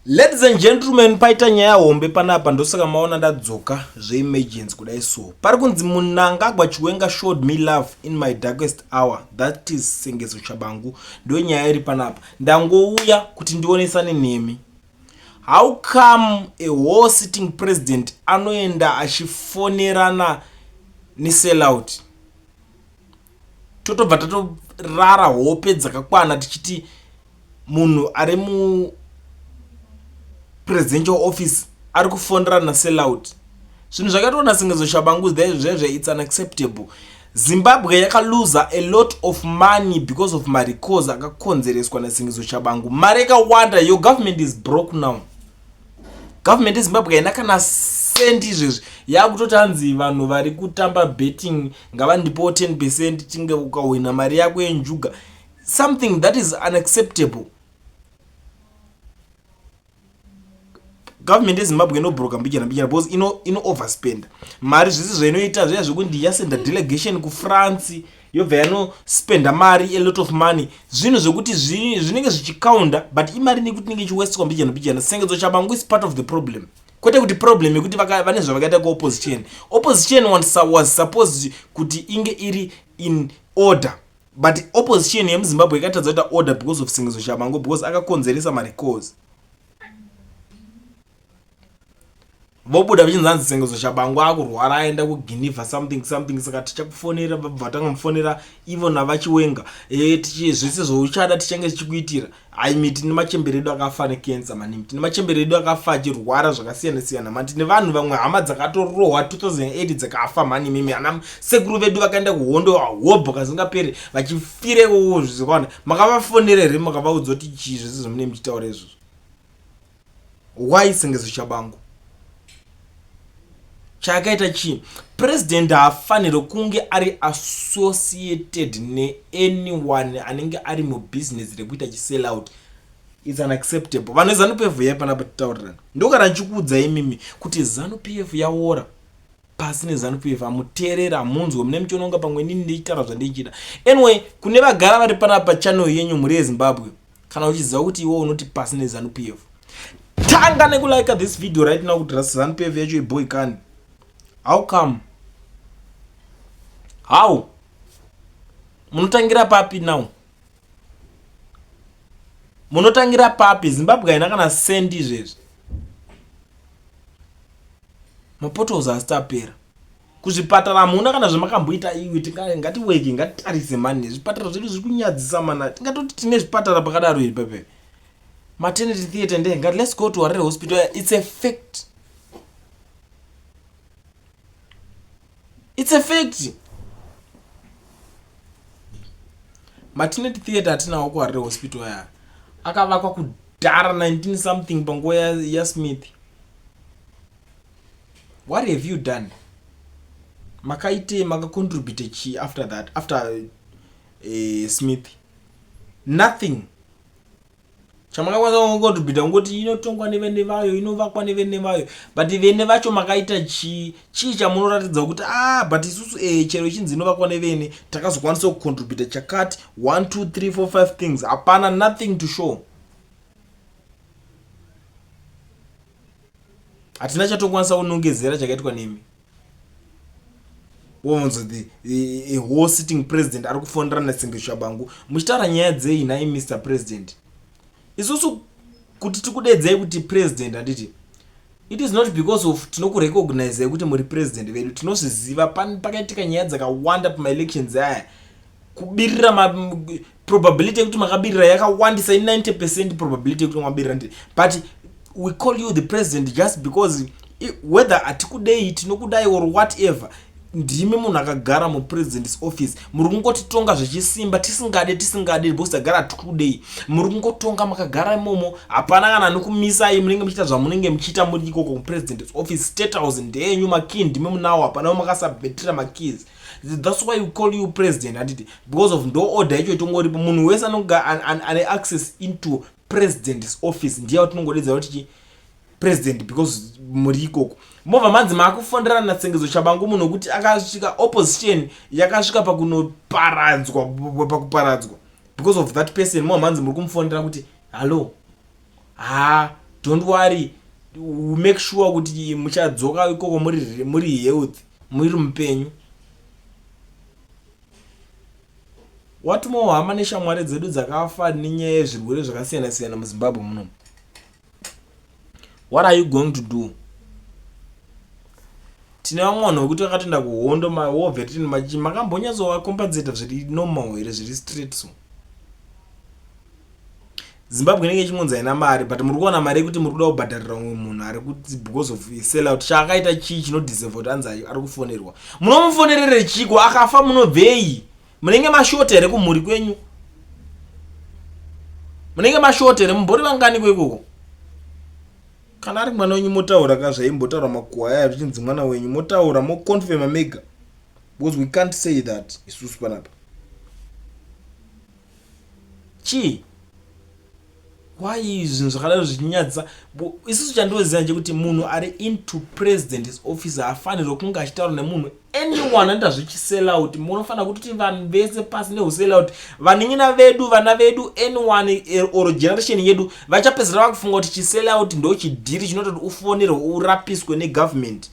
Ladies and gentlemen, paita nyaya hombe panapa, ndosaka maona ndadzoka zveemergency kudai so. Pari kunzi Mnangagwa Chiwenga showed me love in my darkest hour. That is Sengezo Tshabangu. Ndiyo nyaya iri panapa. Ndangouya kuti ndionesane nemi. How come a whole sitting president anoenda achifonerana nesellout? Totobva tatorara hope dzakakwana tichiti munhu ari mu presidential office ari kufonera nasellout. Zvinhu zvakaitwa naSengezo Tshabangu zvezve, it's unacceptable. Zimbabwe yakaluza a lot of money because of marecalls akakonzereswa naSengezo Tshabangu. Mari yakawanda. Your government is broke now. Government yeZimbabwe haina kana sendi izvezvi. Yakutoti hanzi vanhu vari kutamba betting ngavandipowo 10%, tinge ukahwina mari yako yenjuga. Something that is unacceptable. Government yeZimbabwe inobroka mbijana mbijana because ino overspend mari. Zvisi zvainoita zviya zvekuti yasenda delegation kuFrance, yobva yanospenda mari, a lot of money. Zvinhu zvekuti zvinenge zvichikaunda, but imari nekuti inenge ichiwestwa mbijana mbijana. Sengezo Tshabangu is part of the problem, kwete kuti problem yekuti vane zvavakaita kuopposition. Opposition was supposed kuti inge iri in order, but opposition yemuZimbabwe ikatadza kuita order because of Sengezo Tshabangu, because akakonzeresa marecalls. Vobuda vachinzi hanzi Sengezo Tshabangu akurwara, aenda kuGeneva, something something, saka tichakufonera. Vabva vatanga mufonera ivo navaChiwenga. Zvese zvauchada tichange tichikuitira. Aimi, tine machembere edu akafa necancer manimi, tine machembere edu akafa achirwara zvakasiyana siyana mani, tine vanhu vamwe hama dzakatorohwa 2008 dzakafa mani. Mimi ana sekuru vedu vakaenda kuhondo hobho kasingaperi vachifirewo zvakawanda. Makavafonera here? Makavaudza kuti chii zvese zvamunenge muchitaura izvozvo? Why Sengezo Tshabangu? Chaakaita chii? President haafaniri kunge ari associated neanyone anenge ari mubusiness rekuita chisell out. It's unacceptable. Vanhu veZANU PF yai panapa, titaurirana. Ndokana ndichikuudzai imimi kuti ZANU PF yaora, pasi neZANU PF. Hamuteerera, hamunzwe, mune muchiononga pamwe nini ndichitaura zvandichida. Anyway, kune vagara vari panapa, channel yenyu, mhuri yeZimbabwe, kana uchiziva kuti iwe unoti pasi neZANU PF, tanga nekulike this video right now kuti ZANU PF yacho iboy kani. How come? How munotangira papi now? Munotangira papi? Zimbabwe haina kana sendi izvezvi. Mapotholes asati apera kuzvipatara, hamuna kana zvamakamboita iwe. Ngatiweke, ngatitarise mani, zvipatara zvedu zviri kunyadzisa mana. Tingatoti tine zvipatara pakadaro iri pepe maternity theatre nde ngati let's go to Harare Hospital. It's a fact, it's a fact. Maternity theatre atinawo kuHarare Hospital aya akavakwa kudhara, 19 something, panguva yaSmith. What have you done? Makaite, makacontribute chii after that, after Smith? Nothing chamakakwanisa kucontributa. Kungoti inotongwa nevene vayo, inovakwa nevene vayo, but vene vacho makaita chii? Chii chamunoratidza kuti, ah, but isusu chero ichinzi inovakwa nevene, takazokwanisa kucontributa chakati, 1 2 3 4 5 things? Hapana, nothing to show. Hatina chatokwanisa kunongedzera chakaitwa nemi. Wonzo the whole sitting president ari kufonera naSengezo Tshabangu muchitaura nyaya dzei nhai, Mr President? Isusu kuti tikudedzei kuti president, handiti it is not because of tinokurecognizei kuti muri president vedu. Tinozviziva pakaitika nyaya dzakawanda pamaelections aya, kubirira, probability yekuti makabirira yakawandisa, i90% probability yekuti makabirira ndi, but we call you the president just because whether hatikudei, tinokudai or whatever, ndimi munhu akagara mupresident's office. Muri kungotitonga zvechisimba, tisingade, tisingade, because tagara hatikudei. Muri kungotonga makagara imomo, hapana kana anokumisai. Munenge muchiita zvamunenge muchiita muri ikoko mupresident's office. State House ndeyenyu, makey ndimi munawo, hapana makasubmitira makeys. That's why we call you president, handiti? Because of ndo order yacho itongoripo, munhu wese ane access into president's office ndiye watinongodedza kuti chi president, because muri ikoko. Mobva manzi maakufonderana naSengezo Tshabangu, munhu wekuti akasvika, opposition yakasvika pakunoparadzwa, pakuparadzwa because of that person. Mobva manzi muri kumufonera kuti, "Hallo." Ha. Don't worry, make sure kuti muchadzoka ikoko muri muri health, muri mupenyu. What more hama neshamwari dzedu dzakafa nenyaya yezvirwere zvakasiyana siyana muZimbabwe muno. What are you going to do? Tine vamwe vanhu vekuti vakatoenda kuhondo mawar veteran machi makambonyatsovakompensata zviri normal here zviri straight so. Zimbabwe inenge ichingonzi haina mari but muri kuwana mari yekuti muri kuda kubhadharira umwe munhu ari kuti because of sell out chaakaita chii chinodeserve kuti anzi ari kufonerwa munomufonerere chiko akafa munobvei munenge mashota here kumhuri kwenyu munenge mashota here mumbori vanganiko ikoko kana ari mwana wenyu motaura ka zvaimbotaura makuhwa aya zvichinzi mwana wenyu motaura moconfirma mega because we can't say that isusu panapa Chii? Why zvinhu zvakadaro zvichinyadzisa? Isusu chandinoziva ndechekuti munhu ari into president's office haafanirwe kunge achitaura nemunhu anyone anoita zvechisell out. Munofanira kutoti vanhu vese pasi neusell out. Vanin'ina vedu, vana vedu, anyone eh, or generation yedu vachapedzisira vakufunga kuti chisell out ndochidhiri chinoita kuti ufonerwe urapiswe negovernment.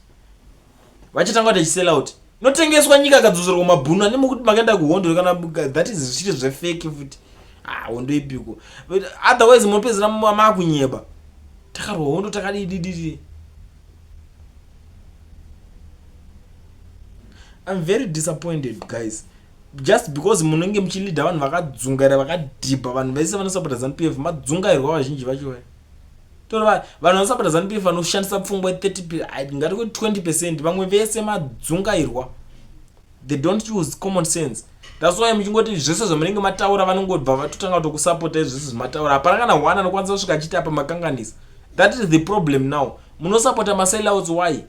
Vachatanga kuita chisell out. Inotengeswa nyika akadzoserwa kumabhunu ane mukuti makaenda kuhondo kana that is zvichiri zvefake futi. Ah, hondo ipiko. But otherwise munopedzera makunyeba. Takarwa hondo takadii dii. I'm very disappointed guys. Just because munenge muchileader vanhu vakadzungaira vakadhibha vanhu vese vanosapota Zanu PF madzungairwa vazhinji vacho vaya. Tora vanhu vanosapota Zanu PF vanoshandisa pfungwa 30 ngati kuti 20 percent vamwe vese madzungairwa. They don't use common sense. That's why muchingoti zvese zvamunenge mataura vanongobva vatotanga kutokusapota zvese zvamataura. Hapana kana one anokwanisa kusvika achiti apa makanganisa. That is the problem now. Munosapota masellouts why?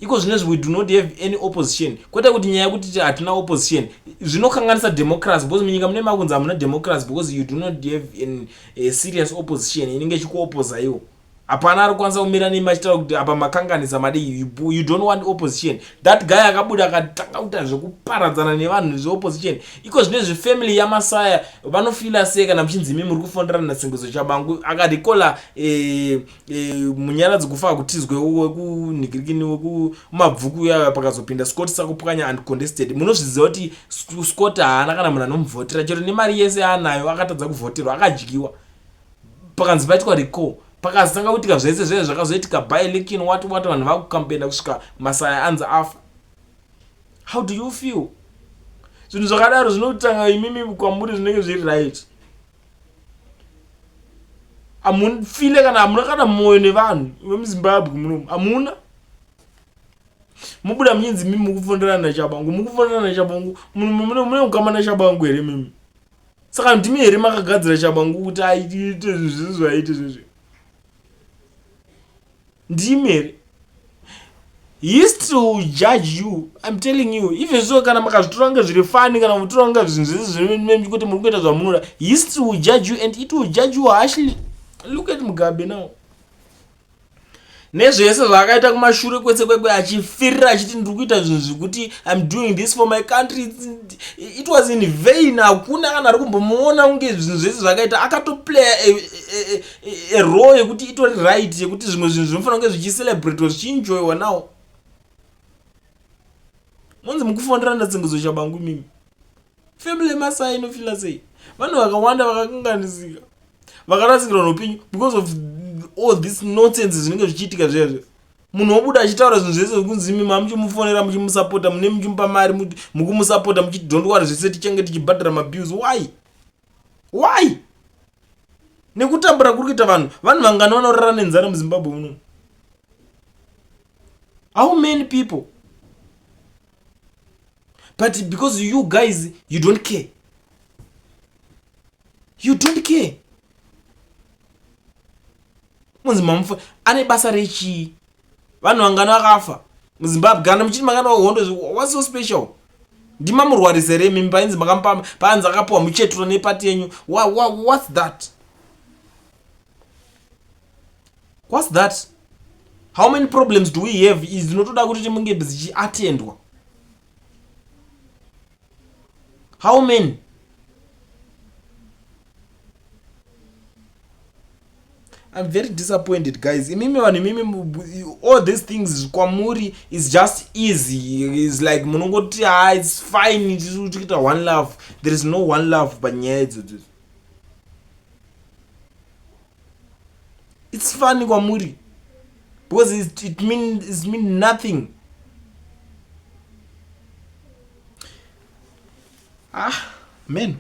Iko zvinezvi we do not have any opposition. Kwete kuti nyaya yekuti hatina opposition zvinokanganisa democracy because munyika mune makunzi hamuna democracy because you do not have an, a serious opposition inenge ichikuopoza iwo. Hapana ari kukwanisa kumira nemi achitaura kuti apa makanganisa madii. You, you don't want opposition. That guy akabuda akatanga kuita zvekuparadzana nevanhu zveopposition. Iko zvinezvi family yaMasaya vanofila sei kana muchinzi imi muri kufonderana naSengezo Chabangu akarikola eh, e, munyaradzi kufa hakutizwe wekunhikirikini wekumabvuku uyaya pakazopinda scott sakupwanya uncontested munozviziva kuti scott haana kana munhu anomuvhotera chero nemari yese yaanayo akatadza kuvhoterwa akadyiwa pakanzi paitwa recall pakazotanga kuitika zvese zvese zvakazoitika by election what what vanhu vakukampena kusvika masaya anzi afa how do you feel zvinhu zvakadaro zvinotanga imimi kwamuri zvinenge zviri right Hamufile kana hamuna kana moyo nevanhu vemuZimbabwe munomu hamuna. Mobuda muchinzi mimi mukufonderana naChabangu mukufonderana naChabangu mune ukama naChabangu here mimi? Saka ndimi here makagadzira Chabangu kuti aite zvinhu zvese zvaaite zvezve? Ndimi here? History will judge you. I'm telling you. Even so kana makazvitora kunge zviri funny kana kutora kunge zvinhu zvese zviri kuti muri kuita zvamunoda. History will judge you and it will judge you harshly. Look at Mugabe now. Nezvese zvaakaita kumashure kwese kwekwe achifirira achiti ndiri kuita zvinhu zvekuti I'm doing this for my country. It was in vain. Hakuna kana ari kumbomuona kunge zvinhu zvese zvakaita akatoplaya a, a, a, a role yekuti itori right yekuti zvimwe zvinhu zvinofanira kunge zvichicelebratwa zvichienjoywa now. Monzi mukufonderana naTsengezo Tshabangu imimi. Family yeMasai inofila sei? Vanhu vakawanda vakakanganisika. Vakarasikirwa neupenyu because of all this nonsense zvinenge zvichiitika zviya zviya. Munhu wobuda achitaura zvinhu zvese zvekunzi imi mamuchimufonera muchimusapota mune muchimupa mari mukumusapota muchiti don't worry zvese tichange tichibhadhara mabills. Why? Why? Nekutambura kuri kuita vanhu, vanhu vangani vanorara nenzara muZimbabwe muno? How many people? But because you guys, you don't care. You don't care. Munzi mamufa ane basa rechii? Vanhu vangani vakafa muZimbabwe kana muchiti makana hondo what's so special? Ndimamurwarisa here imimi painzi makamupa paanzi akapiwa muchetura nepati yenyu. What's that? What's that? How many problems do we have is dzinotoda kuti munge dzichiatendwa? How many? I'm very disappointed guys. Imimi vanhu imimi all these things kwamuri is just easy. Is like munongoti ah it's fine tikuita one love. There is no one love panyaya idzodzo. It's funny kwamuri because it mean it mean nothing. Ah man.